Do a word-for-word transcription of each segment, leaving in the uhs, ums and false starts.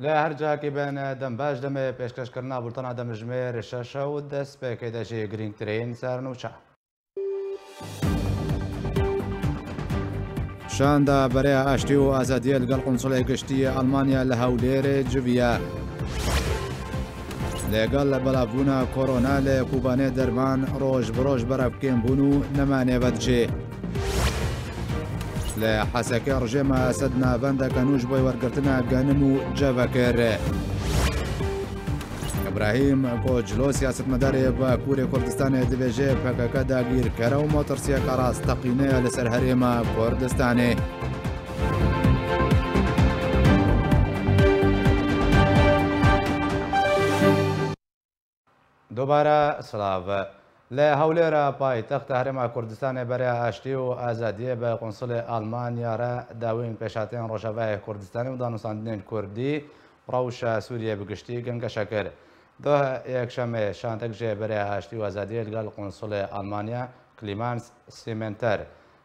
Li her cihekî bin, dem baş, demê pêşkêşkirina bultena demjimêr şeş e û destpêkê de jî girîngtirîn sernûçe. Şanda Bereya Aştî û Azadiyê li gel Qunsulê Giştî yê Almanya li Hewlêrê civiya. Li gel belavbûna korona li Kobanê derman roj bi roj berev kêm bûn û nemanê vedicê. Li Hesekê rejêma Esed navendeke nû ji bo wergirtina genim û ceve kir. Îbrahîm Koclo, siyasetmedarê Bakurê Kurdistanê, dibêje P K K dagîrker e û metirsiyeke rasteqîne ye li ser herêma Kurdistanê. Dobare silav. Li Hewlêra paytexta Herêma Kurdistanê Bereya Aştî û Azadiyê bi Qunsulê Almanya re dawîn pêşhateyên Rojavayê Kurdistanê û danûstandinên Kurdî rewşa Sûriyê bi giştî gengeşe kir. Doh yekşemê şandek ji Bereya Aştî û Azadiyê li gel Qunsulê Almanya Clemens Simenter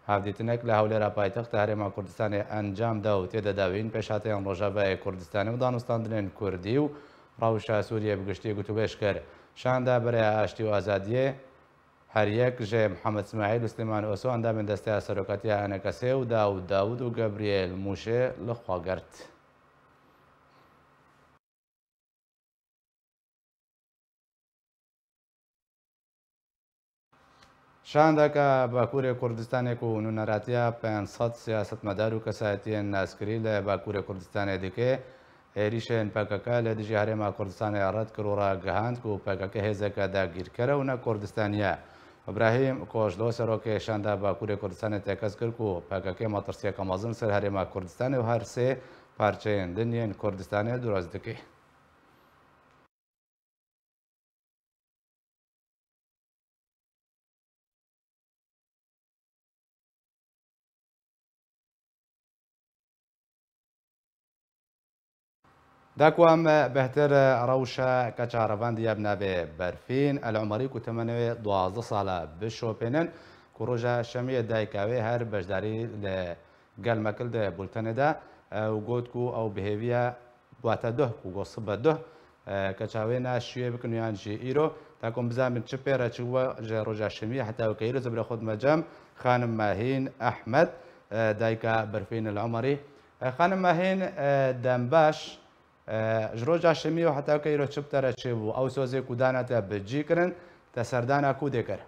hevdîtinek li Hewlêra paytexta Herêma Kurdistanê encam da û tê de dawîn pêşhateyên Rojavayê Kurdistanê û danûstandinên Kurdî û rewşa Sûriyê bi giştî gotûbêj kir. Şanda Bereya Aştî û Azadiyê her yek ji Mihemed Smahîl û Silêman Oso, endamên Desteya Serokatiya E N K S ê û Dawûd Dawûd û Gabriel Mûşê li xwe girt. Şandeke Bakurê Kurdistanê ku nûneratiya pênc sed siyasetmedar û kesayetiyên naskirî li Bakurê Kurdistanê dike, êrîşên P K K li dijî Herêma Kurdistanê red kir û ragihand ku P K K hêzeke dagîrker e û ne Kurdistanî ye. Îbrahîm Koclo, serokê Şanda Bakurê Kurdistanê, tekez kir ku P K K metirsiyeke mezin ser Herêma Kurdistanê û her sê parçeyên din yên Kurdistanê dirust dike. Da ku em bêhtir rewşa keça revendiya bi navê Berfîn El Umerî ku temenê wê duwazdeh sal e bişopênin, ku roja şemiyê dayika wê her beşdarî li gel me kir di bultenê de, ew got ku ew bi hêvî ye, wate duh ku got sibe duh, e, keça wê ne şûyê bikin yan jî îro. Ta ku em bizanin çi pê re çi bû ji roja şemiyê heta weke îro, ez ê bi xwe dime cem Xanim Mahîn Ehmed, e, dayika Berfîn El Umerî. E, Xanim Mahîn, e, dem baş, e, ji roja şemiyê û heta weke îro çi bi te re çêbû? Ew sozê ku dane te bi cî kirin, te serdana ku dê kir?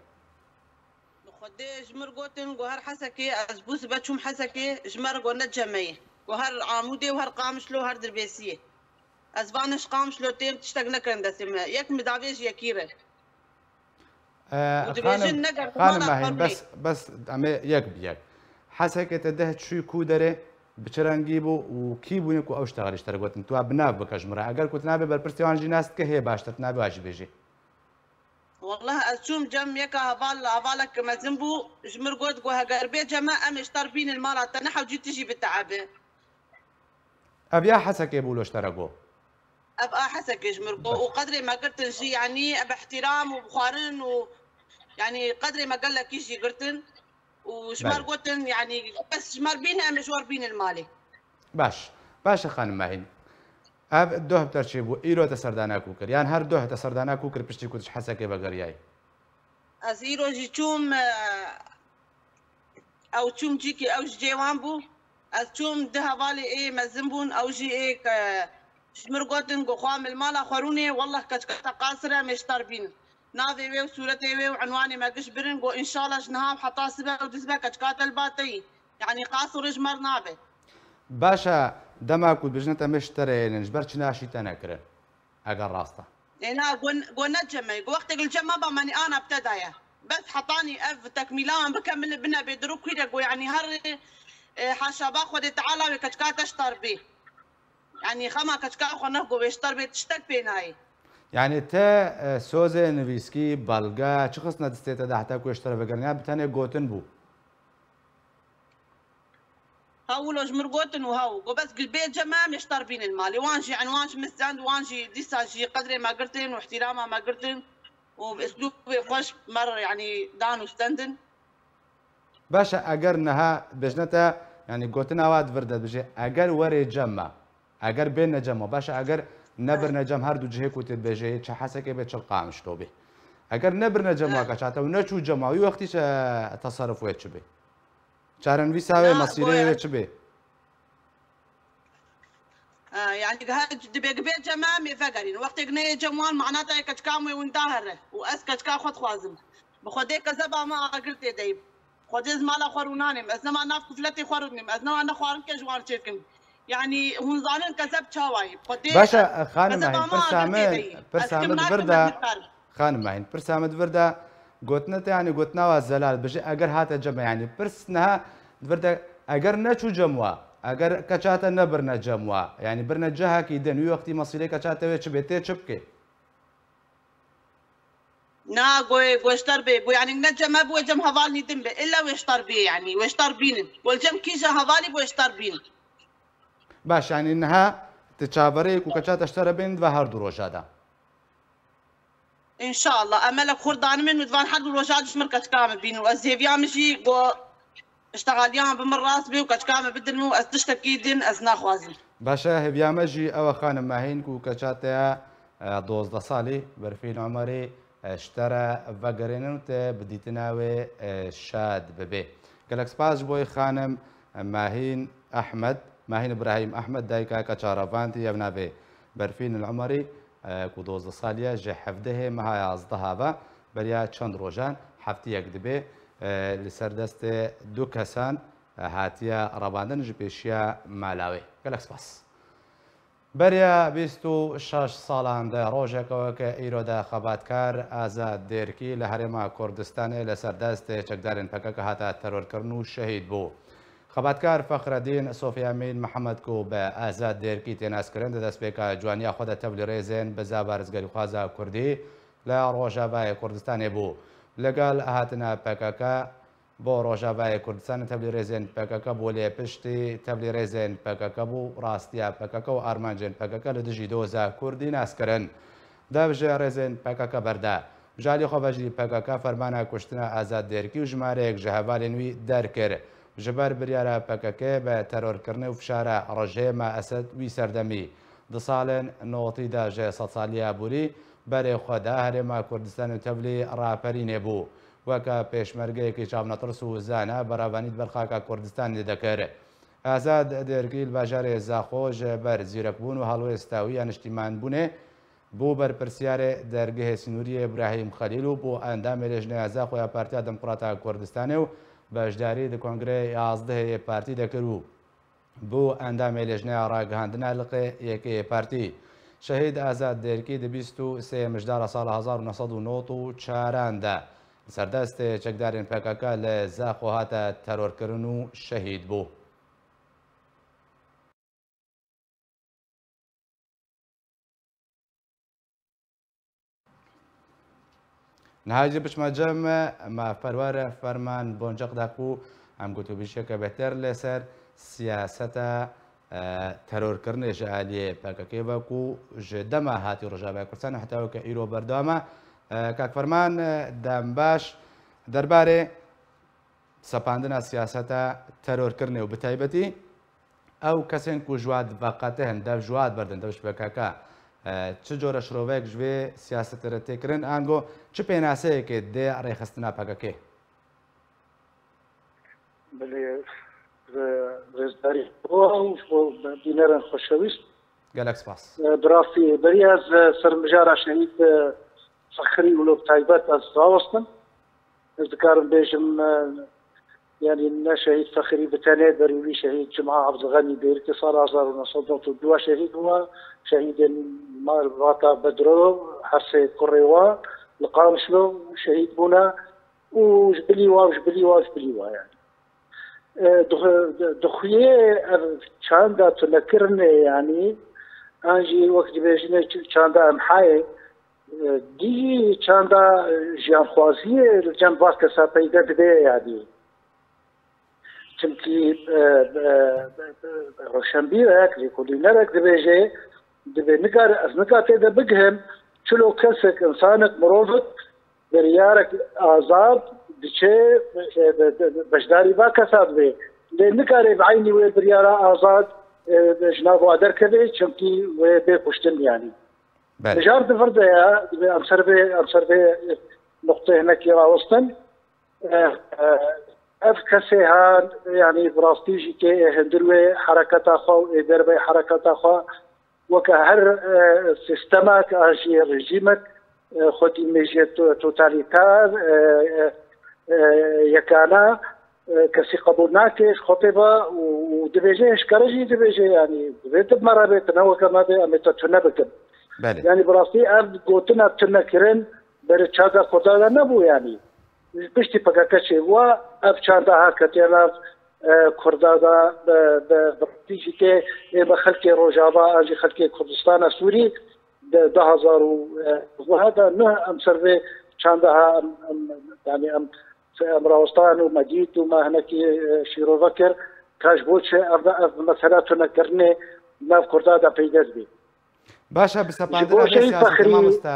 Bi Xwedê ji mir gotin, got her Hesekê, ez bû sibe çûm Hesekê, ji me re got ne cemeyê. Got her Amûdê û her Qamişlo, her Dirbêsiyê. Ez vane ji Qamişlo têm, tiştek nekirin destê me. Yek mi davêj yekî re. Ee, Û dibêjin, xanim, neger xanim mala Mehîn, xwe bes, bes em ê yek bi yek. Hesekê te deh çû ku derê, bi çi rengî bû û kî bûne ku ew ji te xerî ji te re gotin? Tu bi nav bike ji min re. Eger ku tu navê berpirsê wan jî nas dike, hê baştir, tu navê wan jî bêjî. Wallah, ez çûm cem yeka heval, hevalek mezin bû, ji mir got, got, heger bê cem me, em ê ji te re bînin mala te, ne hewcî tu jî biteebe. Ev ya Hesekê bû lo ji te re got? Ev a Hesekê ji mir got. Baş. Û qedrê me girtin jî, yanî ev ihtiram û xwarin û, yanî qedrê me gelekî jî girtin. Û ji me re Belê. gotin, yanî bes ji me re bîne, em ê ji we re bînin malê. Baş. Baş e, xanim Mehîn. Ev doh bi te re çêbû, îro te serdana ku kir? Yan her doh te serdana ku kir piştî ku tu ji Hesekê vegeriyayî? Ez îro jî çûm, e, ew çûm cîkê, ew ji cê wan bû. Ez çûm, du hevalê ê mezin bûn, ew jî ê ke ji mir gotin, got, xwe em li mala xwe rûnê, wallah keçika te qasir e, em ê ji te re bînin. Navê wê û sûretê wê û unwanê me giş birin, got, înşallah ji niha û heta sibe û du sibe keçika te li ba te yî. Yanî qasir ji me re nabe. Baş e, dema ku dibêjine te em ê ji te re ênin, ji ber çi naşî te nekirin? Eger rast e. Ê na, got, got ne cem me. Got wextê li cem me ba, me nî ana bi te daye. Bes hetanî ev tekmîla wan bike, min li bine bê dirû kû re, got, yanî her, e, haşa ba Xwedê Teala wê keçika te ji te re bê. Yanî xema keçika xwe ne, got wê ji te re bê, tiştek pê nayê. Yanî te, e, sozê nivîskî, belge, çi xistine destê te de heta ku ji te re vegerin, yan bi tenê gotin bû? Ha wilo ji mir gotin û ha û got, bes gil bê cem me, em ê ji te re bînin malê. Wan jî, yanî wan ji min stend, wan jî dîsa jî qedrê me girtin û ihtirama me girtin û bi îslûbê xweş me re, yanî dan û stendin. Baş e, eger niha bêjne te, yanî gotina wa di vir de dibêje, eger werê cem me, Eger bêne cem wa, baş e, eger nebirne cem her du cihê ku tê dibêje, yê çi Hesekê bê, çi li Qamişlo bê. Eger nebirne cem wa, keça te û neçû cem wa, wî wextî çi teserruf wê çi bê? Çarenivîsa wê, mesîrê wê çi bê? Ha, yani, ha, dibê gibê cem e, em ê vegerîn. Wextê neyê cem wan, mana te yê keçika em wê winda here. Û ez keçika xwe dixwazim. Bi Xwedê kezeba me agir tê deyim. Xwedê ez mala xwe rûnanim. Ez nema nav kufletê xwe rûnim. Ez nema ne xwarinkê ji wan çêkim. Yani, hûn zanin kezeb çawa ye. Xwedê Baş e, xanim Mehîn, pirsa min, pirsa min di vir de, xanim Mehîn, pirsa min di vir de, gotinê te, yani, gotina wa zelal, bijî eger hate cem e, yani, pirs niha di vir de, eger neçû cem wa, eger keça te nebirne cem wa, yani, birne cihekî din, wî wextî mesîrê keça te wê çi bê, tê çi bikê? Na, goyê, goştar bê. Go, yani, ne cem e, bo cem hevalnî din be. Illa wêştar bê, yani. Wêştar bînin. Bo cem kî ji hevalî bo wêştar bînin. Baş, yani, niha ti çaverê ku keça te ji te re bên di va her du roja de. Înşallah. Emelek xurt danimên min di van her du roja de ji min keçika min bînin. Û ez hêviya min jî go, Îştexaliyan bi min rast bê û keçika min bidin û ez tiştekî din ez naxwazim. Baş e, hêviya me jî ew e, xanim Mehîn, ku keça te ya, e, dozdeh salî, Berfîn Umerî, e, ji te re vegerînin û te bi dîtina wê, e, şad bibê. Gelek spas ji bo wê, xanim Mehîn Ehmed, Mehîn Îbrahîm Ehmed, dayika keça revandî, ev navê Berfîn Umerî, e, ku dozdeh salî ye, ji hevdehê meha yazdeha ve beriya çend rojan, heftiyek dibe, e, li ser destê du kesan, e, hatiye revandin ji pêşiya mala wê. Gelek spas. Beriya bîst û şeş salan de rojeke weke îro de xebatkar Azad Dêrkî li Herêma Kurdistanê li ser destê çekdarên P K K hate terorkirin û şehîd bû. Xebatkar Fexredîn Sofyamîn Mihemed ku bi Azad Dêrkî tê naskirin, di destpêka ciwaniya xwe de tevlî rêzên bizava rizgerîxwaza Kurdî li Rojavayê Kurdistanê bû. Li gel hatina P K K bo Rojavayê Kurdistanê tevlî rêzên P K K bû, lê piştî tevlî rêzên P K K bû, rastiya P K K û armancên P K K li dijî doza Kurdî naskirin. Dev ji rêzên P K K berde. Ji alî xwe ve jî P K K fermana kuştina Azad Dêrkî û jimareyek ji hevalên wî derkir. Ji ber biryara P K K bi terorkirinê û fişara rejêma Esed wî serdemî, di salên notî de ji sedsaliya borî berê xwe da Herêma Kurdistanê û tevlî raperînê bû. Weke pêşmergeyekî çavnetirs û zana beravanî di ber xaka Kurdistanê de kir. Azad Dêrkî li bajarê Zaxo ji ber zîrekbûn û helwêsta wî ya niştîmanbûnê bû berpirsiyarê dergehê sînorî yê Îbrahîm Xelîl û bû endamê Lêjneya Zaxo ya Partiya Demokrata Kurdistanê û beşdarî di Kongreyê yazdehê yê partî de kir û bû endamê Lêjneya Ragihandina Liqê Yekê yê partî. Şehîd Azad Dêrkî di bîst û sê mijdara sala hezar û neh sed û nod û çaran de li ser destê çekdarên P K K li Zaxo hate terorkirin û şehîd bû. Niha jî biçime cem me, mafperwer Ferman Boncaq da ku em gotûbêjiyeke bêhtir li ser siyaseta, e, terorkirinê ji aliyê P K K ve ku ji dema hatî Rojavayê Kurdistanê heta weke îro berdewam e. E, kak Ferman, e, dem baş. Derbarê sepandina siyaseta terorkirinê û bi taybetî ew kesên ku ji wa diveqetihn, dev ji wa diberdin, dev ji P K K, e, çi cure şiroveyek ji vê siyasetê re tê kirin, ango çi pênaseyekê dê rêxistina P K K? Belê, rê-, rêzdarî bo ew ji bo bînerên xweşewîst. Gelek spas. E, bi rastî, beriya ez, e, ser mijara şehîd, e, Fexrî û li taybet ez rawestim. Ez dikarim bêjim, e, yanî ne şehîd Fexrî bi tenê, berî wî şehîd Cuma Abdulxenî Bêrikê sala hezar û neh sed û nod û dû şehîd bû. Şehîdên malbata Bedro, her sê kurê wa li Qamişlo şehîd bûne û ji bilî wa, ji bilî wa, ji bilî wa yanî. E, dixu-, dixuyê ev çanda tunekirinê, yanî, an jî wek dibêjinê ç-, çanda emhayê, e, dî çanda, e, jiyanxwaziyê li cem va kesa peyde dibe, yanî. Çimkî, e, e, e, e, roşenbîrek, lêkolînerek dibêje, dibê nikare, ez nika tê de bigihim, çilo kesek, insanek, mirovek, biryarek azad diçe, e, be-, be-, be-, beşdarî va kesa dibê. Lê nikare bi eynî wê biryara azad e, ji nav wa derkeve, çimkî wê bê kuştin yanî. Belê. Mijar di vir de ye, em ser vê, em ser vê nuqteyê hinekî rawestin. E, e, ev kesê ha, yanî bi rastî jî kê ê hundir wê hereketa xwe û ê derveyî hereketa xwe weke her, e, sîstemek a jî rejîmek, e, xwedî mêjiyê to-, totalîter, e, e, e, yekane, e, kesî qebûl nake, ji xwe pê ve û, û dibêje, eşkere jî dibêje, yanî divê tu bi me re bê, tu ne weke me bê, em ê te tune bikin. Belê. Yanî bi rastî ev gotina tunekirin ber çaga Kurda de nebû yanî. Piştî P K K çêbû, ev çanda ha ketiye nav, e, Kurda de, bi, bi, bi rastî jî tê ê bi xelkê Rojava an jî xelkê Kurdistana Sûrî di du hazar û duwazdeh de neh em ser vê çanda ha em, em, yanî em, em rawestan û me dît û me hinekî, e, şîrove kir ka ji bo çi ev, ev mesela tunekirinê nav Kurda de peyde dibê. Baş e, bi Ji sepandina bo vê Şehîd siyasetê Fexrî, mamoste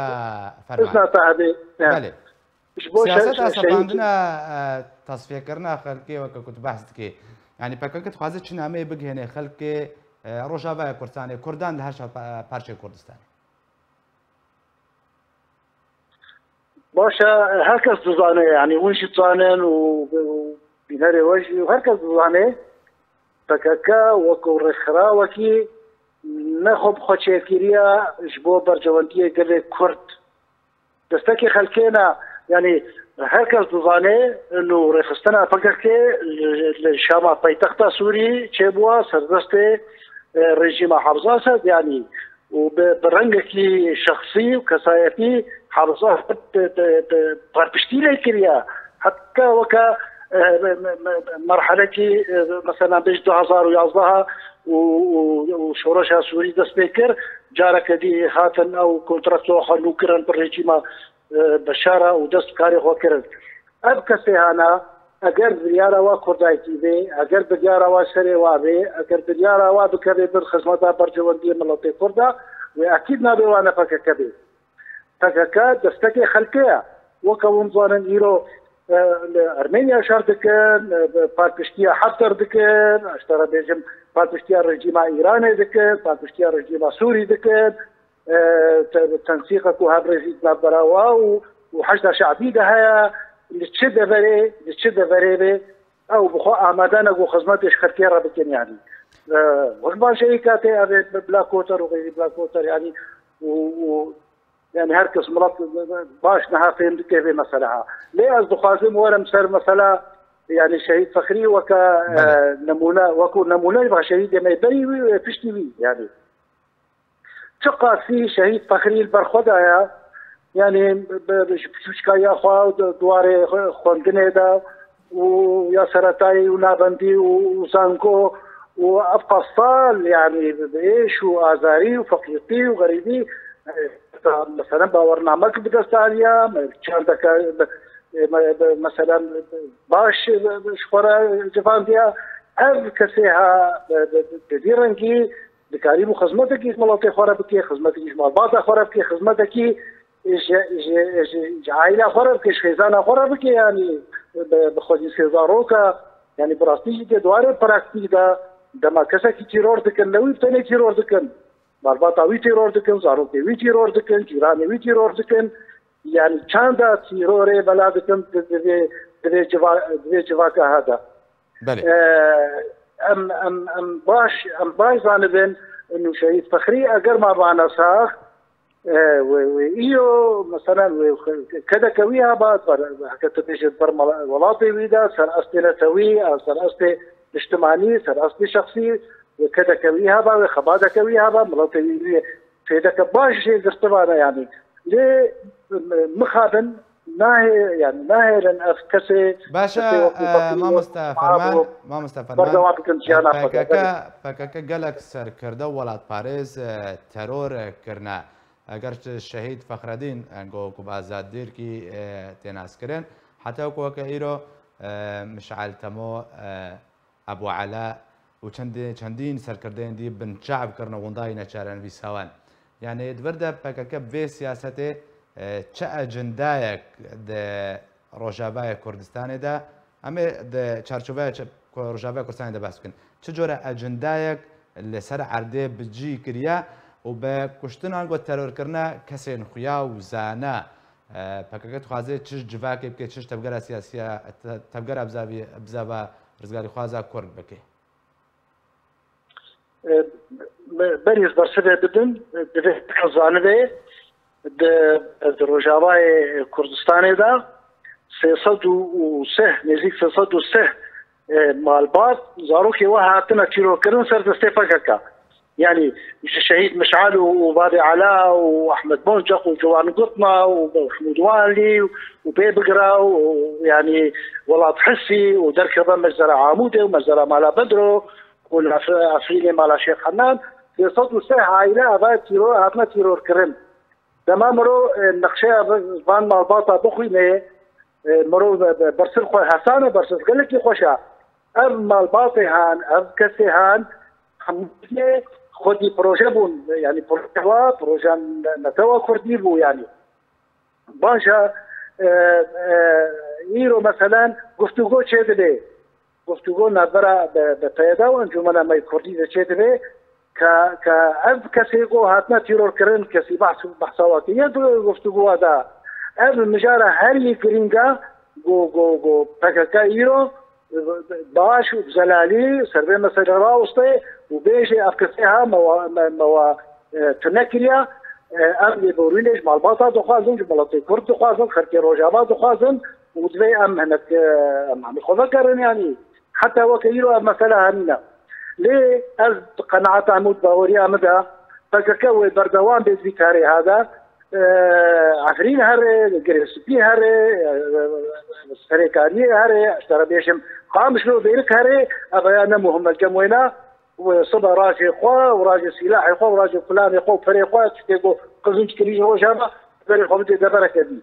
Ferman. Izna te hebê. Belê. Ji bo Siyaseta şe-, şehîd sepandina, e, tasfiyekirina xelkê weke ku tu behs dikî. Yanî P K K dixwaze çi nameyê bigihêne xelkê, e, Rojavaya Kurdistanê, Kurdan li her çar pa-, parçeyê Kurdistanê? Baş e, her kes dizane, yanî hûn jî dizanin û, û bînerê we jî, û her kes dizane P K K wekû rêxirawekî ne xwe bi xwe çêkiriye ji bo berjewendiyê gelê Kurd. Destekê xelkê ne, yanî her kes dizane, û rêxistina P K K li, li Şama paytexta Sûrî çêbûwa ser destê, e, rejîma Hafız Esed, yanî û bi, bi rengekî şexsî û kesayetî Hafız Esed bi, bi, bi, parpiştî lê kiriye. Heta weke, e, me, me, me, merhelekî, e, mesela bêj du hazar û yazdeh û, û, û şoreşa Sûrî dest pê kir, careke dî hatin ew kontrakto xwe nû kirin bi rejîma, e, Beşara û dest karê xwe kirin. Ev kesê hana, eger biryara wa Kurdayetî bê, eger biryara wa serê wa bê, eger biryara wa bikeve bin xizmeta berjewendiyê miletê Kurda, wê ekîd nabe wane P K K bê. P K K destekê xelkê ye. Weke hûn zanin îro, e, li Ermeniya şer dikin, e, palpiştiya Hefter dikin, ez te re bêjim, palpiştiya rejîma Îranê dikin, palpiştiya rejîma Sûrî dikin, e, te-, tensîqa ku hevrizî di navbera wa û, û Heşda Şe'bî de heye, li çi deverê, li çi deverê be, ew bi xwe amade ne ku xizmetê ji xelkê re bikin, yanî. E, wek baş e, îka tê ev ê bila koter û xeyrî bila koter, yanî, û, û, yanî her kes milet baş niha fêm dike vê mesele ha. Lê ez dixwazim werim ser mesela, yanî Şehîd Fexrî weke, e, Belê. nemûne, wekû nemûneyê ve şehîdê me berî wî û piştî wî, yanî. Çiqasî Şehîd Fexrî li ber xwe daye, yanî bi, bi, ji piçûçikaya xwe û di, di warê xwe, xwendinê de û ya seretayî û navendî û, û zango û ev qas sal, yanî bi, bi êş û azarî û feqîrtî û xerîbî, e, meselen bawernamek bi dest aniya, me çandeke, bi, e, me, bi, meselen baş, e, ji xwe re civandiya. Ev kesê ha, bi, bi, bi, bi vî rengî dikarîbû xizmetekî ji miletê xwe re bike, xizmetekî ji malbata xwe re bike, xizmetekî ji, ji, ji, ji aîla xwe re bike, ji xêzana xwe re bike, yanî bi, bi xwedî sê zaroka, yanî bi rastî jî tê di warê praktîk de dema kesekî tîror dikin, ne wî bi tenê tîror dikin. Malbata wî tîror dikin, zarokê wî tîror dikin, cîranê wî tîror dikin. Yanî çanda tîrorê bela dikin di, di vê, di vê civa-, di vê civaka ha de. Belê. E, em, em, em baş, em baş zanibin, inu Şehîd Fexrî eger ma vana sax, e, wê, wê iyo, meselen, wê kedeke wî heba, ber, heke tu bêjî ber mala-, welatê wî de, ser estê netewî, an ser estê niştimanî, ser estê şexsî, wê kedeke wî heba, wê xebadeke wî heba, miletê wî wî fêdeke baş jê girtivane, yanî. Lê, mixabin, nahê-, yanî nahêlin ev kesê, Baş e, kesê wekî e, Fexrî, mamoste Ferman, mamoste Ferman, berdewam bikin jiyana xwe de. P K K, P K K gelek serkirde welatparêz, e, teror, e, kirine. Eger çi Şehîd Fexredîn, e, go ku bi azadîrkî, e, tê naskirin, heta ku weke îro, e, Mişal Temo, e, Ebû Ela û çendê-, çendîn serkirdeyên dî binçav kirine windayî neçarenivîsa wan. Yanî di vir de P K K vê siyasetê, e, çi ecindayek di Rojavayê Kurdistanê de, em ê di çarçoveya çi-, ku-, Rojavaya Kurdistanê de behs bikin. Çi cure ecindayek li ser erdê bi cî kiriye û bi kuştinan ku terorkirina kesên xuya û zana. E, P K K dixwaze çi civakê bike, çi tevgera siyasiya, te-, tevgera bizavî-, bizava rizgarîxwaza Kurd bike. E, be-, berî ez bersivê bidim, e, divê zanibê, di, di Rojavayê Kurdistanê de sê sed û sih, nêzîk sê sed û sih, e, malbat, zarokê we hatine tîrorkirin ser destê P K K. Yanî ji Şehîd Mişal û, û Babê Ela û Ehmed Bonceq û Ciwan Gutma û Mehmûd Wanlî û Bê Bigira û, yanî Welat Hissî û derkeve meczera Amûdê û meczera Mala Bedro û li Efrînê mala Şêx Henan, sê sed û sê aîle eva tîror, hatine tîrorkirin. Dema mirov, e, nexşeya van malbata bixwîne, e, mirov be-, be-, bersiv xwe hesane, bersiv gelekî xweş e. Ev malbatê han, ev kesê han, hemû xwedî proje bûn, yanî proje wa, proje ne-, netewa Kurdî bû, yanî. Baş e, e, e, îro meselen guftûgo çêdibe. Guftûgo navbera be, be P Y D û Encûmena me yê Kurdî de çêdibe ke, ke ev kesê ku hatine tîrorkirin, kesî behs, behsa wa kiriye di guftûgoya de. Ev mijara herî girîng e ku, ku, ku P K K îro baş û bi zelalî ser vê meselê raweste û bêje ev kesê ha me wa, me, me wa, e, tune kiriye. E, em lêborînê ji malbata dixwazin, ji miletê Kurd dixwazin, xelkê Rojava dixwazin û divê em hinek, e, em hemî xwe vegerin, yanî heta weke îro ev mesele hemîn e. Lê ez bi qenaeta min û di baweriya min de P K K wê berdewam bê di vî karê ha de, e, Efrîn here, Girê Spî here, e, Serêkaniyê here, ez te re bêjim, Qamişlo, Bêrik here, ev ya ne muhim e, cem wêna, û sibe racê xwe û racê sîlahê xwe û racê filanê xwe û perê xwe, tiştê ku qizin dikirî ji Rojava, berê xwe bidê devereke dî.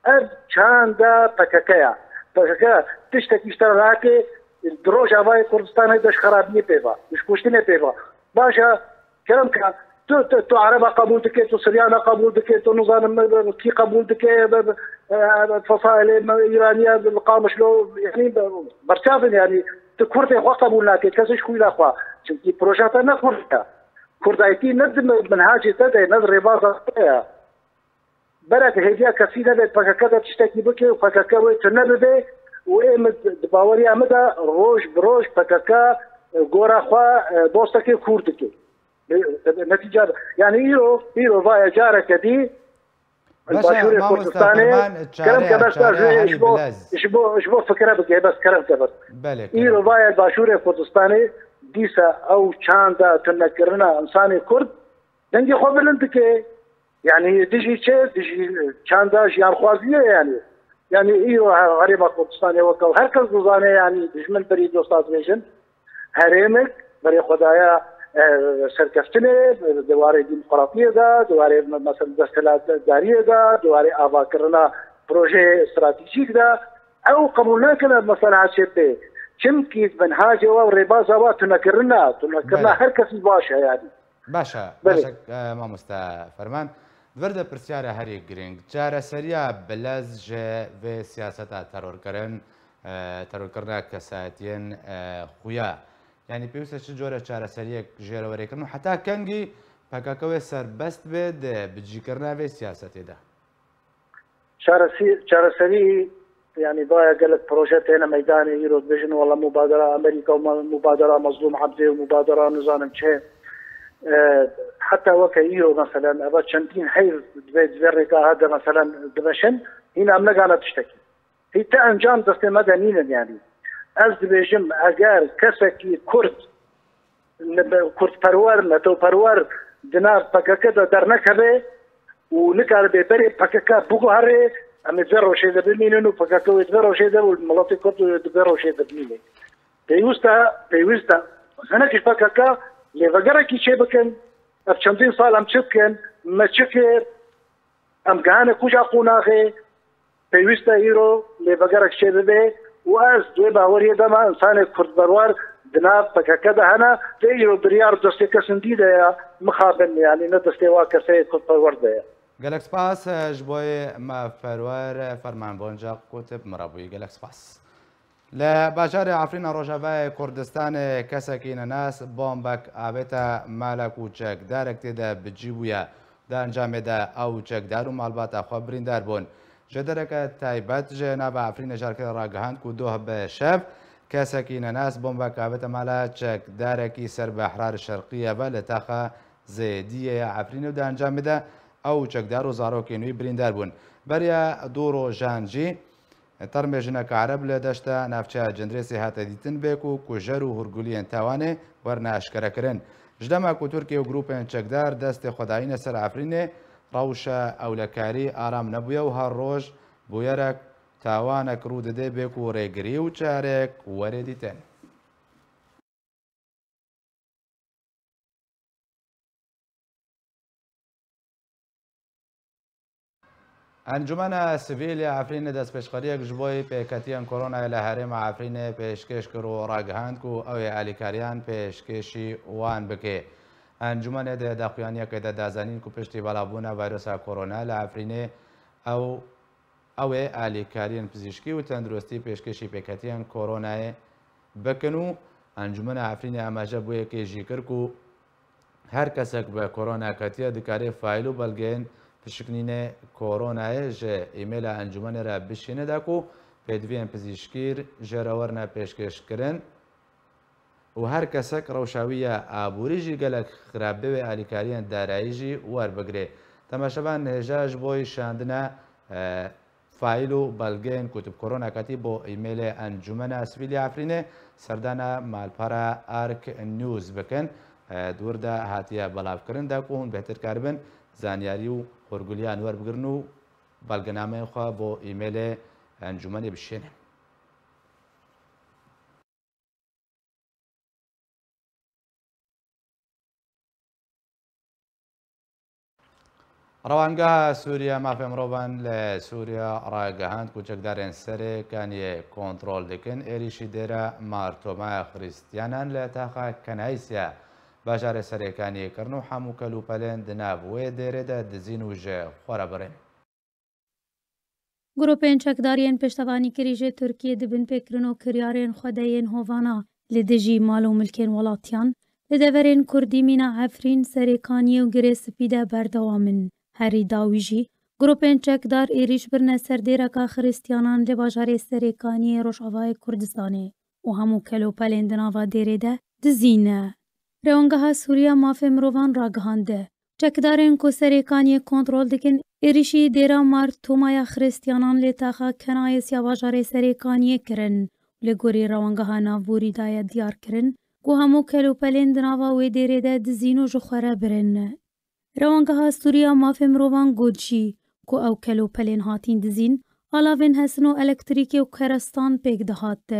Ev çanda P K K ya. P K K tiştekî ji te re nake, di Rojavayê Kurdistanê de ji xerabiyê pê ve, ji kuştinê pê ve. Baş e, kerem ke, tu, tu, tu Ereba qebûl dike, tu Siryana qebûl dike, tu nizanim kî qebûl dike, be, be, e, Fesailê me, Îraniya, Qamişlo, yanî be, berçavin, yanî tu Kurdê xwe qebûl nake, kesê ji xwîna xwe. Çimkî proja te ne Kurd e. Kurdayetî ne di minhacê te de, ne di rêbaza te ye. Berek hêviya kesî nebe P K K de tiştekî bike û P K K wê tune bibe û ê min di baweriya min de roj bi roj P K K gora xwe, e, dostekê kûr dike. E, netîca, yanî îro, îro vaye careke dî li Başûrê Kurdistanê, kerem ke bes ji bo, ji bo, ji bo fikre bike, bes kerem ke bes. Belê, kerem. Îro vaye li Başûrê Kurdistanê dîsa ew çanda tunekirina însanê Kurd dengê xwe bilind dike. Yanî dijî çi? Dijî çanda jiyanxwaziyê yanî. Yanî îro he-, herêma Kurdistanê weke her kes dizane, yanî dijmin berî dosta dibêjin. Herêmek berê xwe daye, e, serkeftinê, di warê demokratiyê de, di warê me-, mesela desthilatdariyê de, di warê avakirina projeyê stratejîk de. Ew qebûl nakin ev mesela çê bê. Çimkî binhacê we û rêbaza we tunekirina, tunekirina Belê. her kesî baş e yanî. Baş e, Belê. baş e, e, mamoste Ferman. Di vir de pirsyara herî girîng, çareseriya bilez ji vê siyaseta terorkirin, e, terorkirina kesayetiyên, e, xuya. Yanî pêwîst e çi cure çareseriyek jê re were kirin û heta kengî P K K wê serbest be di bicîkirina vê siyasetê de? Çaresi-, çareserî, yanî, daya gelek proje têne meydanê, îro dibêjin, wela mubadera Amerîka û ma-, mubadera Mazlûm Ebdê û mubadera nizanim çi. E, heta weke îro, meselen, eva çendîn heyv divê, divê rêka ha de, meselen, dimeşin, hîn em negane tiştekî. Hî ti encam destê me de nînin, yanî. Ez dibêjim, eger kesekî Kurd, ne-, kurdperwer, netewperwer di nav P K K de dernekeve û nikaribe berê P K K biguhere, em ê di vê rewşê de bimînin û P K K wê di vê rewşê de û miletê Kurd di vê rewşê de bimîne. Pêwîst e, pêwîst e. Hinek ji P K K lêvegerekî çêbikin, ev çendîn sal em çi dikin, me çi kir, em gihane kuca qonaxê, pêwîst e îro lêvegerek çêbibe û ez di wê baweriyê de me, însanê kurdperwer di nav P K K de hene, lê îro biryar destê kesin dî de ye, mixabin, yanî ne destê wa keseyê kurdperwer de ye. Gelek spas, e, ji bo yê mafperwer, e, Ferman Boncak ku tu bi min re bûyî. Gelek spas. Li bajarê Efrîna Rojavayê Kurdistanê kesekî nenas bombek avête malek û çekdarek tê de bi cî bûye. Di encamê de ew çekdar û malbata xwe birîndar bûn. Ji dereke taybet ji nava Efrînê jarkê ragihand ku doh bi şev kesekî nenas bombek avête mala çekdarekî ser behra şerqiyê ve li taxa Zêdiyê ya Efrînê û di encamê de ew çekdar û zarokên wî birîndar bûn. Beriya du rojan jî Termê jineke Ereb li deşta navçeya Cindirêsê hate dîtin bê ku kujer û hûrguliyên tawanê werine eşkerekirin. Ji dema ku Tirkiye û grûpên çekdar destê xwe dayîne ser Efrînê, rewşa ewlekarî aram nebûye û her roj bûyerek tawanek rû dide bê ku rêgirî û çarek were dîtin. Encûmena Sivîl ya Efrînê destpêşxeriyek ji bo pêketiyên koronayê li herêma Efrînê pêşkêş kir û ragihand ku ew ê alîkariyan pêşkêşî wan bike. Encûmenê di daxuyaniyekê de da zanîn ku piştî belavbûna vîrusa korona li Efrînê ew Ew ê alîkariyên pizîşkî û tenduristî pêşkêşî pêketiyên koronayê bikin û Encûmena Efrînê amaje bi wê yekê jî kir ku her kesek bi korona ketiye, dikare fayl û belgeyên pişiknînê koronayê ji îmêla encûmenê re bişîne da ku pêdiviyên pizîşkî jê re werine pêşkêşkirin. û her kesek rewşa wî ya aborî jî gelek xirab be wê alîkariyên darayî jî werbigire. Temaşevan, hêja ji bo şandina, e, fayl û belgeyên ku tu bi korona ketî bo îmêlê Encûmena Sivîl ya Efrînê serdana malpera Ark News bikin. E, di wir de hatiye belavkirin de ku hûn bêhtir karibin zanyarî û hûrguliyan werbigirin û belgenameyên xwe bo îmêlê Encûmenê bişênin. Rewangeha Sûriye Mafê Mirovan li Sûriye ragihand ku çekdarên Serê Kaniyê kontrol dikin êrîşî dêra Mar Tomaya Xristiyanan li taxa Kenaysiya bajarê Serê Kaniyê kirin û hemû kelûpelên di nav wê dêrê de dizîn û ji xwe re birin. Grûpên çekdar yên piştevanîkirî ji Tirkiyê di binpêkirin û kiryarên xwe de yên hovana li dijî mal û milkên welatiyan li deverên Kurdî mîna Efrîn, Serê Kaniyê û Girê Spî de berdewam in. Herî dawî jî grûpên çekdar êrîş birine ser dêreka Xiristiyanan li bajarê Serê Kaniyê Rojavayê Kurdistanê û hemû kelopelên di nava dêrê de dizî ne. Rewangeha Sûriya Mafê Mirovan ragihande, çekdarên ku Serê Kaniyê kontrol dikin, êrîşî dêra Mar Tomaya Xiristiyanan lê taxa Kenayes ya bajarê Serê Kaniyê kirin û li gorî rewangeha navborî daye diyarkirin ku hemû kelopelên di nava wê dêrê de dizîn û ji xwe re birin. Rewangeha Sûriya Mafê Mirovan got jî ku ew kelopelên hatîn dizîn, alavên hesin û elektrîkê û kerestan pêk dihat.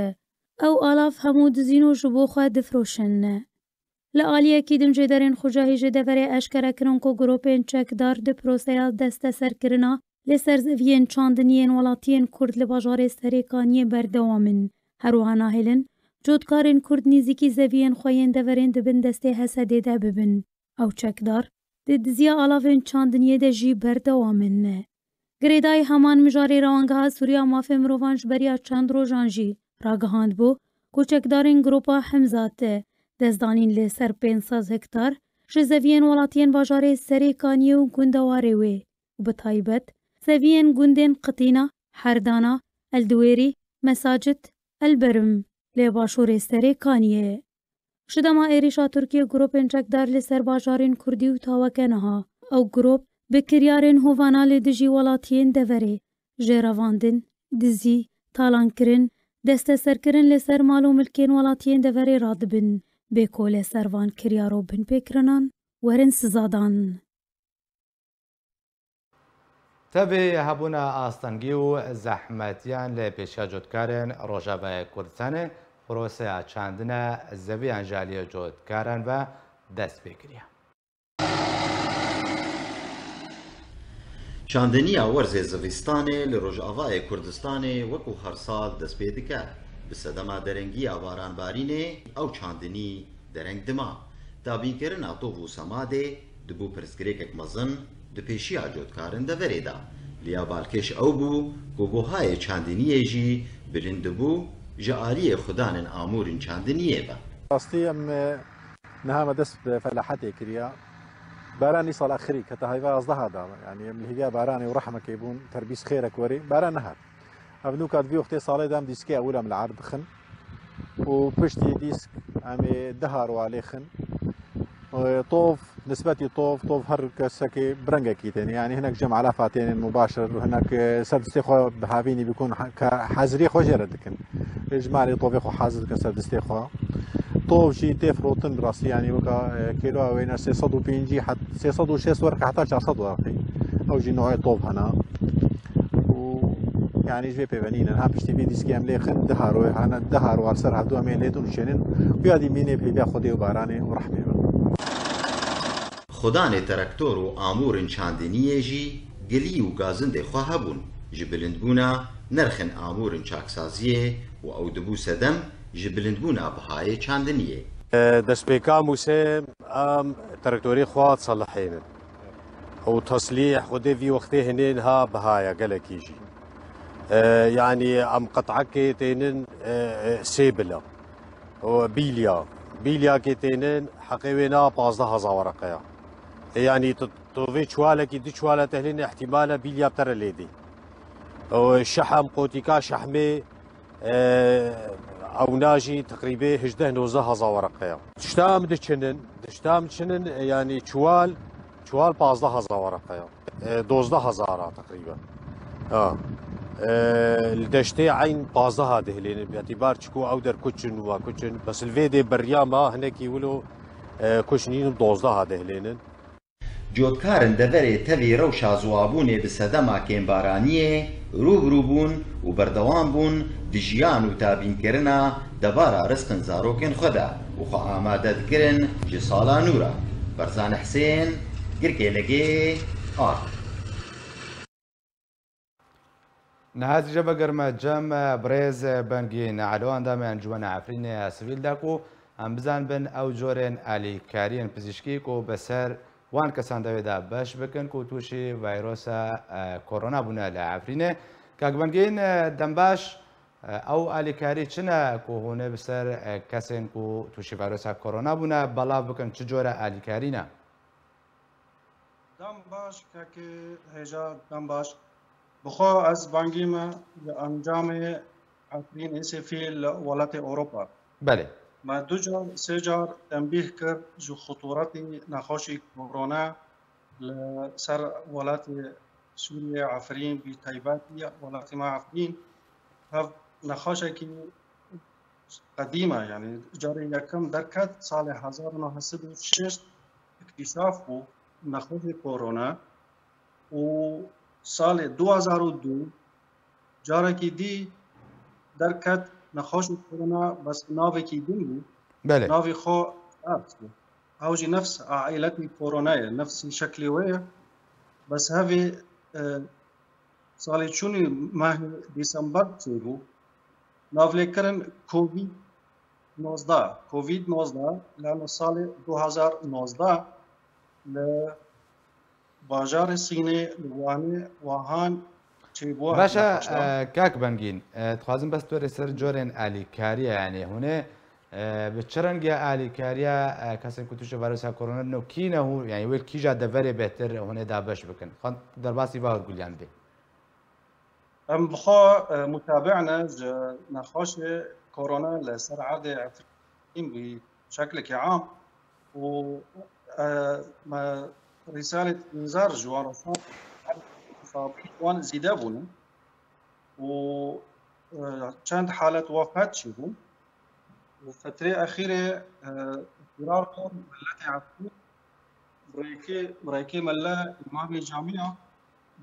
Ew alav hemû dizîn û ji bo xwe difiroşin. Li aliyekî din jêderên xucahî ji deverê eşkere kirin ku grûpên çekdar di proseya desteserkirina li ser zeviyên çandiniyên welatiyên Kurd li bajarê Serê Kaniyê berdewam in. Her wiha nahêlin cotkarên Kurd nêzîkî zeviyên xwe yên deverên di bin destê Hesedê de bibin. Ew çekdar di diziya alavên çandiniyê de jî berdewam in. Girêdayî heman mijarê Rewangeha Sûriya Mafê Mirovan ji beriya çend rojan jî ragihandbû ku çekdarên Gropa Hemzat destdanîn li ser pênc sed hektar ji zeviyên welatiyên bajarê Serê Kaniyê û gundewarê wê û bi taybet zeviyên gundên Qitîna, Herdana, Eldiwêrî, Mesacit, Elberim lê başûrê Serê Kaniyê. Ji dema êrîşa Tirkiyê grûpên çekdar li ser bajarên Kurdî û taweke niha ew grûp bi kiryarên hovana li dijî welatiyên deverê, jêrevandin, dizî, talankirin, desteserkirin li ser mal û milkên welatiyên deverê radibin, bê ku li ser van kiryar û binpêkirinan werin sizadan. Tevî hebûna astengî û zehmetiyan li pêşiya cotkarên Rojavayê Kurdistanê, proseya çandina zeviyan ji aliyê cotkaran ve dest pê kiriye. Çandiniya werzê zivistanê li Rojavayê Kurdistanê wekû her sal dest pê dike. Bi sedema derengiya baranbarînê ew çandinî dereng dima. Dabînkirina tov û semadê dibû pirsgirêkek mezin di pêşiya cotkarin deverê de. Liya balkêş ew bû ku buhayê çandiniyê jî bilind dibû Ji aliyê xudanên amûrên çandiniyê ve. Rastî em, e, niha me dest bi felahetê kiriye. Baran îsal exirî kete heyva yazdeha da. Yanî em li hêviya baranê û rehmekê bûn, terbîs xêrek werê. Baran nehat. Ev nûka di vî wextê salê de em dîskê ewil em li erd dixin. Û piştî dîsk em ê dehar wa lêxin. E, tov, nisbetî tov, tov her kesekê bi rengekî têne. Yanî hinek ji em elefa tênin mubaşir, hinek, e, ser distê xwe bi havînî bikun, ha-, ke heziriyê xwe jê re dikin. Ji malê tovê xwe hazir dikin ser distê xwe. Tov jî tê firotin bi rastî, yanî weka, e, kêloya wê ne sê sed û pêncî het-, sê sed û şêst werqe heta çar sed werqî. Ew jî noê tov hene. Û yanî ji vê pêvenî ne. Ha piştî vê dîskê em lê xin, dehar wê hene, dehar war ser hevdu em ê lê dûn şênin. Xuya dî mînê bi hêviya Xwedê û baranê û rehmê be. Xudanê terektor û amûrên çandiniyê jî gilî û gazindê xwe hebûn. Ji bilindbûna nirxên amûrên çaksaziyê û ew dibû sedem ji bilindbûna bihayê çandiniyê. Destpêka Mûsê em terektorê xwe diselihênin û teslîh xwedê vî wextê hinê niha biha ye gelekî jî. E, yanî em qet'ekê tênin, e, e, sê bila. O, bîlya. Bîlyakê tênin heqê wê na pazdeh hezar wereqe ya. E, yanî tu, tu vê çuwalekî du çuwala tehlîne ihtimale bîlya bi te re lê dê. O, şehem, qotîka şehmê, e, ewna jî teqrîbê hejdeh nozdeh hezar wereqe ya. Tişta em diçinin, tişta em diçinin, e, yanî çuwal, çuwal pazdeh hezar wereqe ya. E, dozdeh hezar a teqrîben. Ha. E, li deştê eyn pazdeha dihilênin. Bi îtîbar çiku ew der kuçin û wa kuçin. Bes li vê dê beriya me hinekî wilo, e, kuç nînin, dozdeha dihilênin. Cotkarên deverê tevî rewşa ziwabûnê bi sedema kêmbaraniyê rû bi rû bûn û berdewam bûn di jiyan û tabînkirina debara rizqên zarokên xwe de û xwe amade dikirin ji sala nû re. Berzan Hisên, Girkê Legê, Ard. Niha ez îja vegerime cem birêz Bengîn Elo, endamê Encûmena Efrînê Sivîl de ku em bizanibin ew corên alîkariyên pizîşkî ku bi ser wan kesan de wê de beş bikin ku tûşî vayrosa, e, korona bûne li Efrînê. Kak Bengîn, e, dembaş, e, ew alîkarî çi ne ku hûn ê bi ser, e, kesên ku tûşî vayrosa korona bûne belav bikin, çi cure alîkarî ne? Dem baş, kekê hêja, dem baş. Bi xwe ez bangî me li encamê Efrîn Êsefî li welatê Ewropa. Belê. Me du car, sê car tembîh kir ji xuturetî nexweşî korona li ser welatê Sûriyê, Efrîn, bi taybetî welatê me Efrîn. Hev nexweşekî qedîm e, yanî carê yekem derket salê hezar û neh sed û şêst îktîşaf bû nexweşê korona û salê du hezar û du carekî dî derket nexweşê korona, bes navekî din bû. Belê. Navê xwe SARS bû. Ew jî nefs aîletî korona ye, nefsî şeklê wê ye. Bes hevê, e, salê çûnî mehê Dîsember çêbû. Navlêkirin Covid nozdeh. Covid nozdeh, lano salê du hezar nozdeh li bajarê Sînê, li Wanê, Wahan çêbû. Baş e, nexweşan. E, kak Bengîn, e, dixwazim bes tu rê ser corên alîkariya, yanî hûn ê, e, bi çi rengî alîkariya, e, kesên ku tûşî vayrosa korona dibin û kî ne hûn, yanî wê li kîja deverê bêhtir hûn ê dabeş bikin? Xan derbasî va hûrguliyandê. Em bi xwe, e, mutabe ne ji nexweşê korona li ser erdê Efrîn bi şeklekî am û, e, me rîsalê înzar ji wan re şand, wan zîde bûne û, e, çend halet wefat jî bûn. Û fetrê exîrê, e, îqtirar kir miletê Efrîn, rêkê, rêkê mele îmamê camiya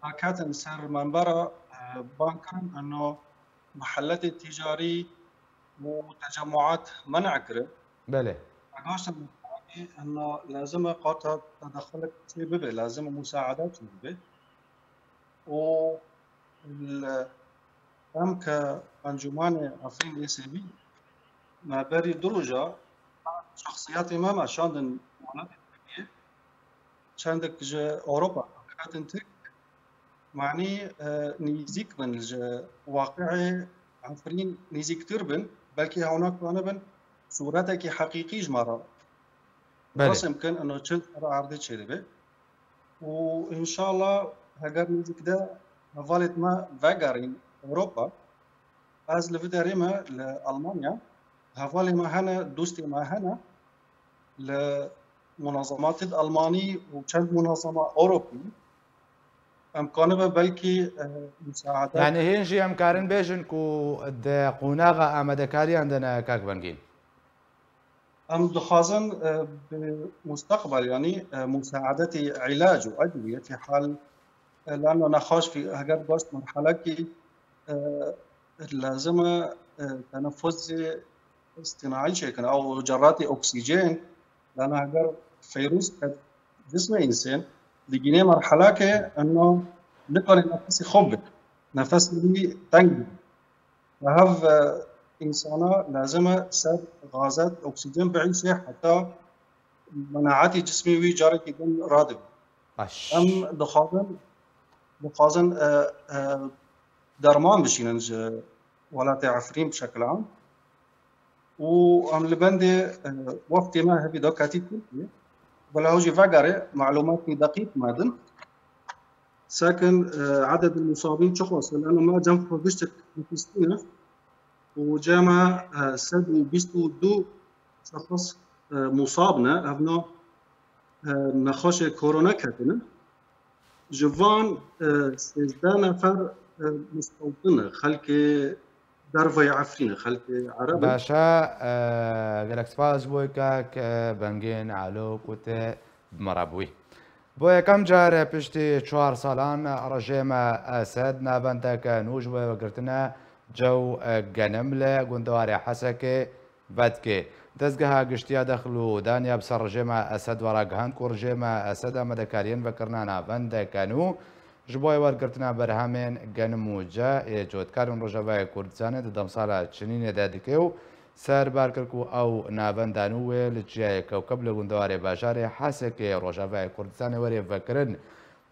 daketin ser menbera, e, bang kirin, eno mehelletê ticarî û tecemmuat men'a kirin. Belê. Vegaştin, eno lazim e qata tedexulek çê bibe, lazim e musaedat çê bibe. Û li, em ke Encûmanê Efrîn Êsevî, me berî du roja şexsiyetê me me şandin welatê Tirkiyê, çendek ji Ewropa hatin Tirk, manî, e, nîzîk bin ji waqiê Efrîn nêzîktir bin, belkî hewna kanibin sûretekî heqîqî ji me re Belê. resim kin, ino çi ser erdê çêdibe. Û înşallah heger nêzîk de hevalêt me vegerîn Ewropa, ez li vî derê me li Almanya, hevalê me hene, dostê me hene li munazematêt Almanî û çend munazema Ewropî. Em kanibe belkî, e, musaade. Yani hîn jî em karin bêjin ku di qonaxa amadekariyan de ne, kak Bengîn? Em dixwazin, e, bi mustaqbel, yanî, e, musaadetê îlac û edwiyê fî hal, e, lano nexweş fî, heger gost merhelekî, e, lazim e, e, tenefuzê îstînaî çêkin, ew ceratê oksîjen, lano heger feyrûs ket cismê însên, digînê merhelekê, eno nikare nefesê xwe bike. Nefesê wî teng bike. Li hev, e, însana lazim e ser gazet oksîjen biîşe heta menaetê cismê wî carekî din radibe. Baş. Em dixwazin, dixwazin, e, e, derman bişînin ji welatê Efrîn bi şekil am. Û em li bendê, e, wextê me hebî da ketî Tirkiyê. Bila ew jî vegere, malûmatî deqîq me din. Sekin, e, ededê musabîn çiqas e? Lano me cem xwe giştek bihîstîne û cema, e, sed û bîst û du şexs, e, musab ne, evna, e, nexweşê korona ketine. Ji van, e, sêzdeh nefer, e, mustewtin e, xelkê dervayê Efrînê, xelkê Ereb in. Baş e, e, gelek spas ji bo kak, e, Bengîn Alo ku te bi me re bûyî. Bo yekem car piştî çar salan rejêma Esed navendeke nû ji bo girtine cew, e, genim li gundewarê Hesekê vedike. Dezgeha Giştiya Dexil û Daniya bi ser rejêma Esed ve ragihand ku rejêma Esed amadekariyên vekirina navendeke nû ji bo wergirtina berhemên genim û ce ê cotkarên Rojavayê Kurdistanê di demsala çinînê de dike û ser bar kir ku ew navenda nû wê li Çiyayê Kewkeb li gundewarê bajarê Hesekê Rojavayê Kurdistanê were vekirin.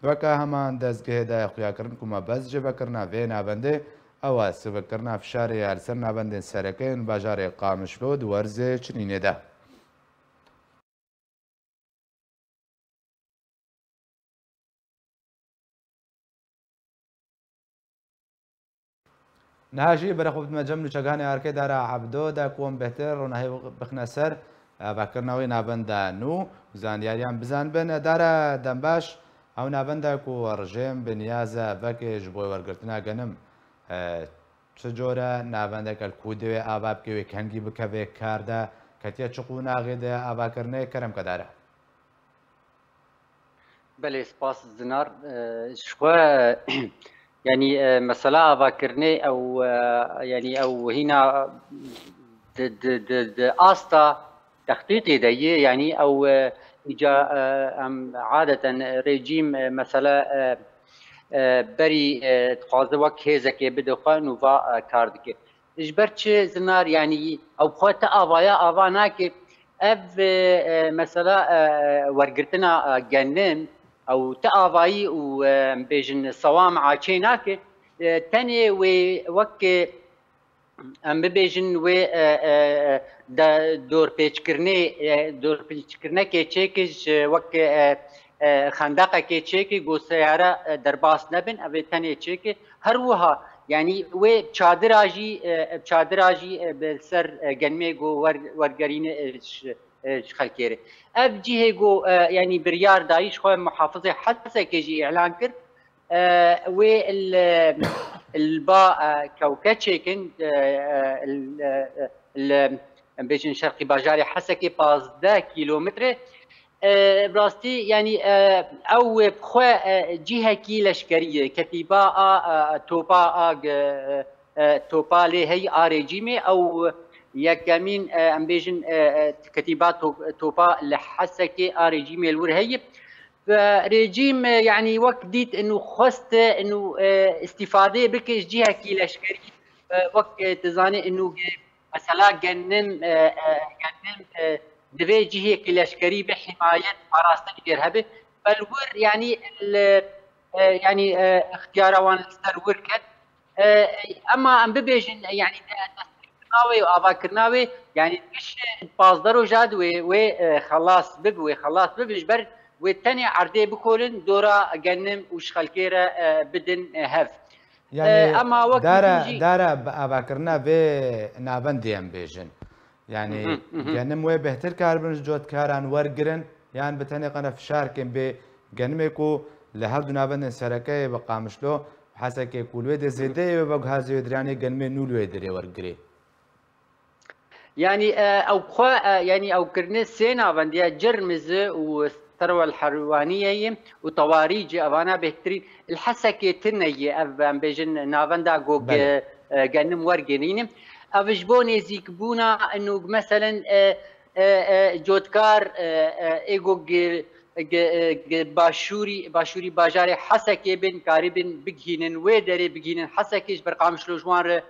Weke heman dezgehê daye xuyakirin ku mebest ji vekirina vê navendê ew e sivkirina fişarê ya li ser navendên sereke yên bajarê Qamişlo di werzê çinînê de. Niha jî berê xwe bidime cem nûçeganê Arkê Dara Ebdo de ku em bêhtir ronahî bixine ser avakirina wê navenda nû û zanyariyan bizanibin. Dara Dembaş, ew navenda ku rejêm bi niyaz e veke ji bo wergirtina genim, e, çi cor e navendeke li ku divê ava bike, wê kengî bikeve kar de, ketiye çi qonaxê de avakirinê? Kerem ke Dara. Belê, spas Zinar. E, ji xwe, yanî, e, mesela avakirinê ew, e, yanî ew hîna di, di, di, di asta textîqê de ye, yanî ew, e, îca, e, em adeten rejîm, e, mesela, e, e, berî, e, dixwaze wek hêzekê bide xwe, nû va, e, kar dike. Ji ber çi Zinar, yanî ew xwe ti avaya ava nake. Ev, e, e, mesela, e, wergirtina, e, genim, ew ti avayî û, e, em bêjin sewam a çê nake. E, tenê wê wek, e, em bibêjin wê, e, e, de dorpêçkirinê, e, dorpêçkirinekê çêke ji wek, e, e, xendeqekê çêke, ku seyare, e, derbas nebin, ev ê tenê çêke. Her wiha, yanî wê çadira jî, e, çadira jî, e, bi ser, e, genimê ku wer-, wergerîne, e, ji, e, ji xelkê re. Ev cihê ku, e, yanî biryar dayî ji xwe muhafizê Hesekê jî îlan kir. E, wê li, li ba, e, kewke çêkin, e, e, li, e, li, em bêjin şerqî bajarê Hesekê pazdeh kîlometre. E, bi rastî, yanî, e, ew bi xwe, e, cihekî leşkerî ye. Ketîba a, e, topa a, e, e, topa lê heyî a rejîmê. Ew yekemîn, e, em bêjin, e, e, ketîba to-, topa li Hesekê a rejîmê li wir heyî. Ve rejîm, e, yanî wek dît inu xwest inu, e, îstîfadê bike ji cihekî leşkerî, e, wek, e, tu zanî inu ge-, mesela genim, e, e, genim, e, divê cihekî leşkerî bi himayet parastin jêr hebe. Bel wir, yanî, li, e, yanî, e, ixtiyara wan li ser wir ket. E, ema em bibêjin, e, yanî, e, destpêkirina wê û avakirina wê, yanî, giş pazdeh roja di wê, wê, e, xelas bibe, wê xelas bibe, ji ber wê tenê erdê bikolin, dora genim û ji xelkê re, e, bidin, e, hev. Yanî, E, ema wekî dara, din jî dara bi avakirina vê navendê em bêjin. Yanî, Hı hı, hı hı. genim wê bêhtir karibin ji cotkaran wergirin, yan bi tenê qene fişarkên bê genimê ku li her du navendên sereke yê bi Qamişlo û Hesekê ku li wê dê Hı hı. zêde yê wê veguha zêdiryanê genimê nû li wê dirê wergirê. Yanî, e, ew xwe, e, yanî ew kirine sê navendiye, Cirmizi û Serwel Herwaniyeyê û Tewarîcê, evana bêhtirîn. Li Hesekê tune ye ev, em bêjin, navenda ku Belê. ge-, e, genim wergirîne. Ev ji bo nêzîkbûna, û meselen, e, e, e, cotkar, e, e, ê ku ge-, ge-, e, ge-, başûrî, başûrî bajarê Hesekê bin, karibin bigihînin wê derê, bigihînin Hesekê, ji ber Qamişlo ji wan re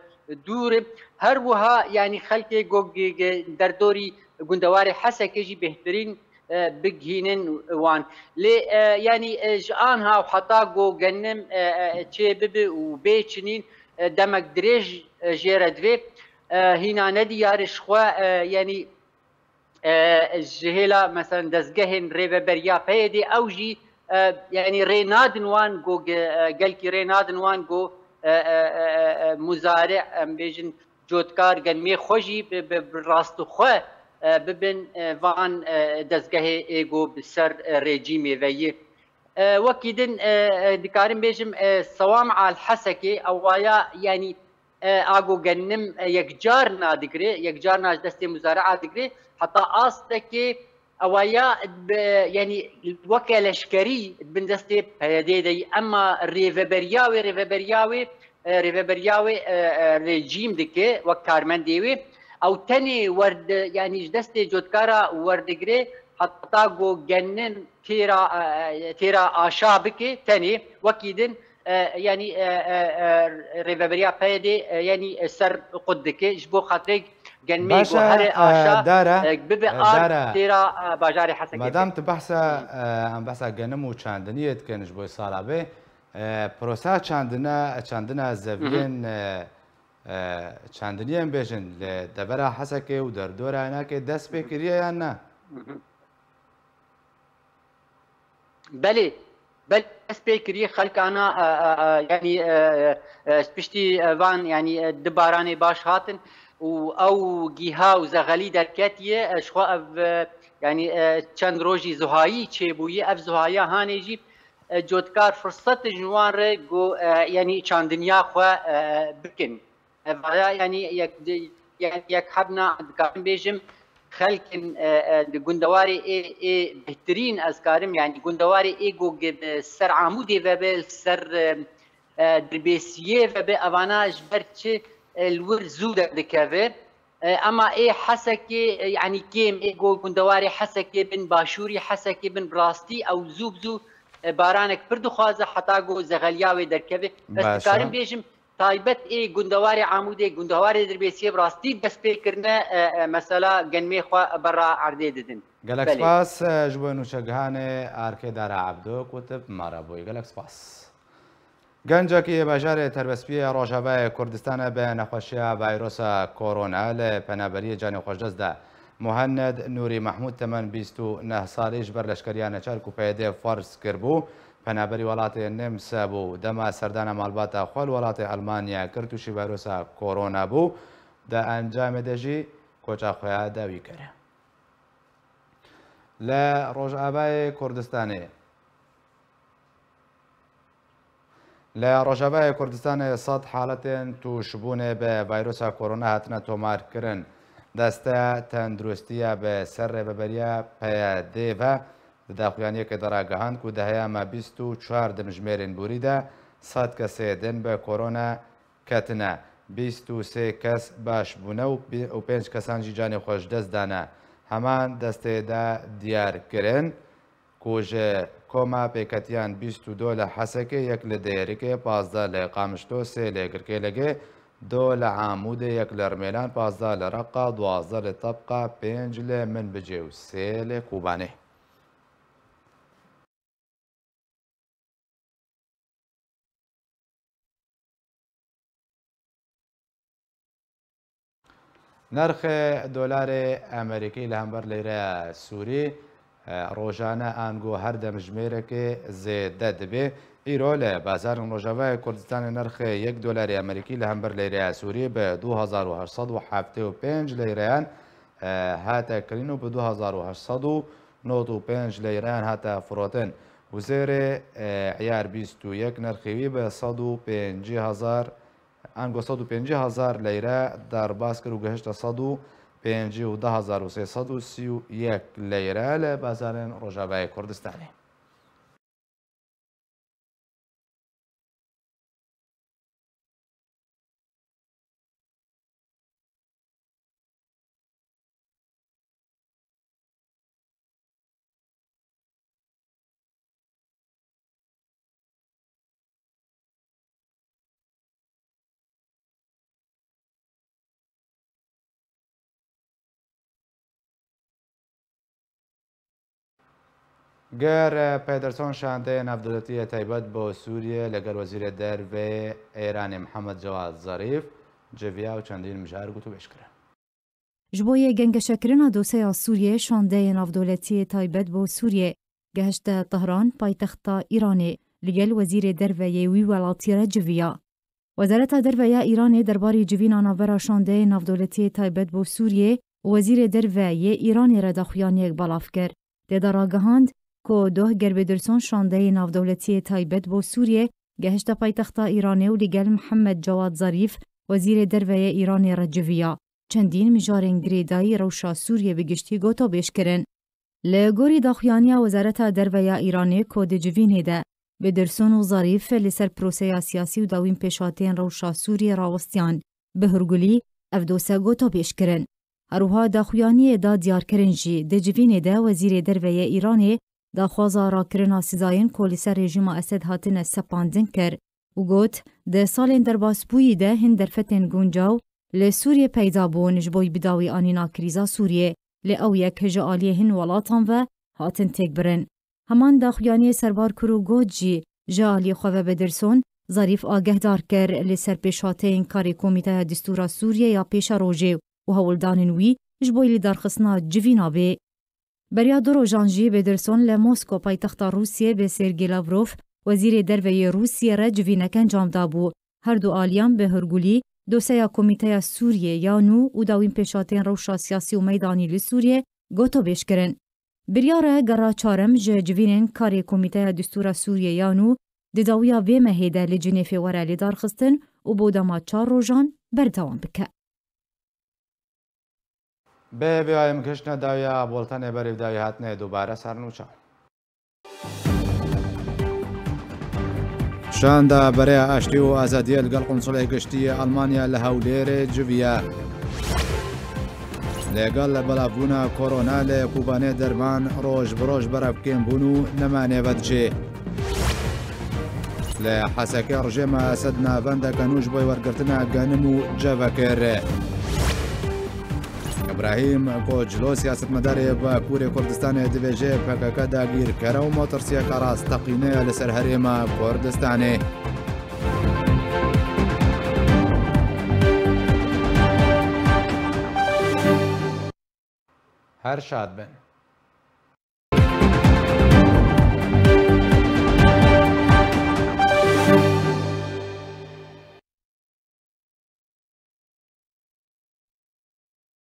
dûr e. Her wiha, yanî xelkê ku ge-, ge-, derdorî gundewarê Hesekê jî bêhtirîn, e, bigihînin wan. Lê, e, yanî, e, ji anha û heta ku genim, e, e, çê bibe û bê çinîn, e, demek dirêj, e, jê re divê. E, hîna nediyar e ji xwe, e, yanî, e, ji hêla, meselen, dezgehên rêveberiya P Y D'ê, ew jî, e, yanî rê nadin wan ku ge-, e, gelkî rê nadin wan ku, e, e, e, e, e, muzare, em bêjin, cotkar genimê xwe jî bi, bi, bi rastixwe, e, bibin, e, van, e, dezgehê ê ku bi ser, e, rejîmê ve yê. E, wekî din, e, e, dikarim bêjim, e, Sewam Al Hesekê, ewaya, yanî, e, a ku genim, e, yekcar nadigire, yekcar na ji destê muzarea digire, heta astekê ewaya bi, yanî weke leşkerî di bin destê P Y D'ê de yî, ema rêveberiya wê, rêveberiya wê, e, rêveberiya wê, e, e, rejîm dike wek karmendê wê. Ew tenê werde, yanî ji destê cotkara werdigire heta ku genim têra, e, e, têra aşa bike tenê, wekî din, e, yanî, e, e, e, rêveberiya P Y D'ê, e, yanî, e, ser qut dike. Ji bo xatirê genimê Baş e, ku here e, aşa, Dara, e, bibe e, ard Dara. têra, e, bajarê Hesekê Madam bike. tu behsa, Hı. e, em behsa genim û çandiniyê dikin ji bo sala vê. E, prosa çandina, çandina zeviyên, e, e, çandiniyên bêjin li devera Hesekê û derdora Ênakê dest pê kiriye yan na? Belê, belê dest pê kiriye, xelk ana, e, e, e, yanî, e, e, e, piştî, e, van, yanî, e, di baranê baş hatin û ew gîha û zexelî derketiye, e, ji xwe ev, e, yanî, e, çend rojî zuhayî çêbûye, ev zuhaya hanê jî, e, cotkar firset ji wan re ku, e, yanî çandiniya xwe, e, bikin. E, vaya, yanî yek, yanî yek hebna, dikarim bêjim, xelkin, e, e, di gundewarê ê, ê bêhtirîn, ez karim, yanî gundewarê ê ku ge-, bi ser Amûdê vebe, li ser, e, e, Dirbêsiyê vebe, evana ji ber çi, e, li wir zû derdikeve. E, ema ê Hesekê, e, yanî kêm ê ku gundewarê Hesekê bin, başûrî Hesekê bin, rastî ew zû bi zû, e, baranek pir dixwaze heta ku zexeliya wê derkeve. Ez Baş e. dikarim bêjim, taybet ê gundewarê Amûdê, gundewarê Dirbêsiyê bi rastî dest pê kirine, e, e, mesela genmê xwe berra erdê didin. Gelek Belê. spas, e, ji bo nûçegihanê Arkê Dara Ebdo ku tu bi me re bûyî. Gelek spas. Gencekî yê bajarê Terbespiyê Rojavayê Kurdistanê bi nexweşiya vayrosa korona li penaberiyê canê xwe ji dest da. Muhenned Nûrî Mehmûd temen bîst û neh salî ji ber leşkeriya neçar ku P Y D ferz kiribû, penaberî welatê Nemsa bû. Dema serdana malbata xwe li welatê Elmanya kir, tûşî vayrosa korona bû, di encamê de jî koça xwe ya dawî kir. Li Rojavayê Kurdistanê. Li Rojavayê Kurdistanê sed haletên tûşbûnê bi vayrosa korona hatine tomarkirin. Desteya Tenduristiya bi ser rêveberiya P Y D ve di daxuyaniyekê de ragihand ku di heyama bîst û çar dimjmêrên borî de sed kesê din bi korona ketine. Bîst û sê kes baş bûne û bi-, û pênc kesan jî canê xwe ji dest dane. Heman destê de diyar kirin ku ji koma pêketiyan bîst û du li Hesekê, yek li Dêrikê, pazdeh li Qamişlo, sê li Girkêlegê, du li Amûdê, yek li Rimêlan, pazdeh li Reqa, duwazdeh li Tebqa, pênc li Minbicê û sê li Kobanê. Nirxê dolarê Amerîkî li hember leyreya Sûrî, e, rojane ango her demjimêrekê zêde dibe. Îro li bazarên Rojavayê Kurdistanê nirxê yek dolarê Amerîkî li hember leyreya Sûrî bi du hezar û heşt sed û heftê û pênc leyreyan, e, hate kirin û bi du hezar û heşt sed û nod û pênc leyreyan hate firotin. Wizêrê, e, Îyar bîst û yek nirxê wî bi sed û pêncî hezar, ango sed û pêncî hezar leyre derbas kir û gihişte sed û pêncî û du hezar û sê sed û sî û yek leyre li bazarên Rojavayê Kurdistanê. Ger Pederson şandeyê navdewletî yê taybet bo Sûriyê li gel Wezîrê Derve Îranê Mihemed Cewad Zarîf civiya û çendîn mijar gotûbêj kirin. Ji bo yê gengeşekirina doseya Sûriyê, şandeyê navdewletî yê taybet bo Sûriyê gehişte Tehran, paytexta Îranê, li gel Wezîrê Derve yê wî welatî re civiya. Wezareta Derve ya Îranê derbarê civîna navbera şandeyê navdewletî yê taybet bo Sûriyê û Wezîrê Derve yê Îranê re daxuyaniyek belav kir. Tê de ragihand ku doh ger Pederson şandeyê navdewletî yê taybet bo Sûriyê gehişte paytexta Îranê û li gel Mihemed Cewad Zarîf, Wezîrê Derve yê Îranê re civiya. Çendîn mijarên girêdayî rewşa Sûriyê bi giştî gotobêj kirin. Li gorî daxuyaniya Wezareta Derve ya Îranê ku di civînê de Pederson û Zarîf li ser proseya siyasî û dawîn pêşhateyên rewşa Sûriyê rawestiyan, bi hurgulî ev dose gotobêj kirin. Her wiha daxuyaniyê da diyarkirin jî, di civînê de Wezîrê Derve yê Îranê daxwaza rakirina sizayên ku li ser rejîma Esed hatine sepandin kir û got, di salên derbasbûyî de hin derfetên guncaw li Sûriyê peyda bûn ji bo bidawî anîna krîza Sûriyê, lê ew yek ji aliyê hin welatan ve hatin têkbirin. Heman daxuyaniyê serbar kir û got jî, ji aliyê xwe ve Pederson, Zarîf agehdar kir li ser pêşhateyên karê Komîteya Distûra Sûriyê ya pêşerojê û hewldanên wî ji bo lidarxistina civîna bê. Beriya du rojan jî Pederson li Mosko, paytexta Rûsiyê, bi Sergey Lavrov, Wezîrê Derve yê Rûsiyê re civînek encam dabû. Her du aliyan bi hurgulî doseya Komîteya Sûriyê ya nû û dawîn pêşhateyên rewşa siyasî û meydanî li Sûriyê gotobêj kirin. Biryare gera çarem ji civînên karê Komîteya Distûra Sûriyê ya nû di dawiya vê mehê de li Cinêfê were lidarxistin û bo dema çar rojan berdewam bike. Bi vê wayê em gihiştine dawiya bultenê berî bi dawî hatine dubare sernûçe. Şanda Bereya Aştî û Azadiyê li gel Qunsulê Giştî yê Almanya li Hewlêrê civiya. Li gel belavbûna korona li Kobanê derman roj bi roj berev kêm bûn û nemane vedicê. Li Hesekê rejêma Esed navendeke nû ji bo wergirtina genim û ceve kir. Îbrahîm Koclo, siyasetmedarê Bakurê Kurdistanê, dibêje P K K dagîrker e û metirsiyeke rasteqîne ye li ser herêma Kurdistanê. Her şad bin.